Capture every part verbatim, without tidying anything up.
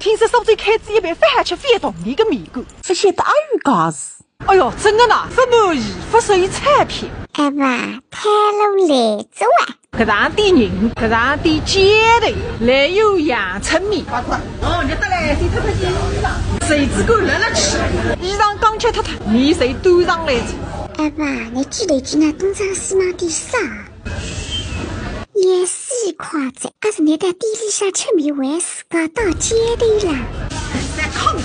听说苏州开仔一爿勿好吃勿同味个面馆。勿晓得阿有介事。哎哟，真个呐，勿满意，勿收采票。哎爸，退路来哉哇！搿场店人，搿场店街头，来碗阳春面。八块。哦，你得来，先脱脱件衣裳。谁知够了了去。衣裳刚脱脱，面侪端上来哉。哎爸，你记得今朝东张西望点啥？ 也是快哉，阿是侬到店里向吃面还是讲到街头啦？再抗议！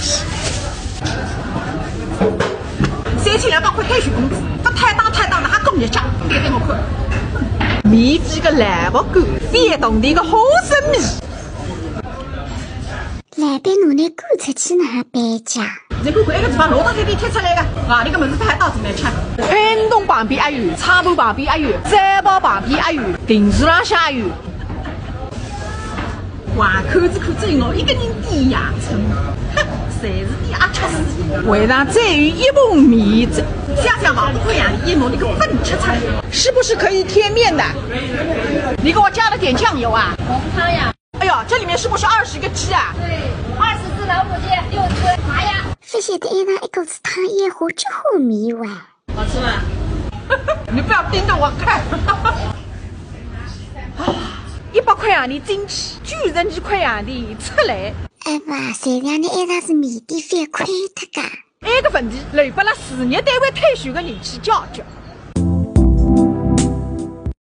三千两百块退休工资，勿退档退档，哪哈过日脚？给我看。面粉个萝卜干，勿同味个花生米。 老板，侬拿赶出去哪哈办家？侬看看埃个地方，老大三天贴出来个，外头个物事勿还到处来吃。安东旁边也有，昌盘旁边也有，三宝旁边也有，定时浪向也有。哇，看仔看仔，我一个人点阳春，哼，侪是点阿吃死。为啥只有一盆面子？想想嘛，勿可以啊，一盆那个粉吃出来。是不是可以添面的？你给我加了点酱油啊？红汤呀。 哎呀，这里面是不是二十个鸡啊？对，二十只老母鸡，六只麻鸭。勿晓得埃搭一锅子汤一下几化面哇？好吃吗？你不要盯着我看。啊，一百块洋钿进去，九十二块洋钿出来。哎爸，侪让侬埃搭是面店翻亏脱个。埃个问题，留拨了事业单位退休个人去解决。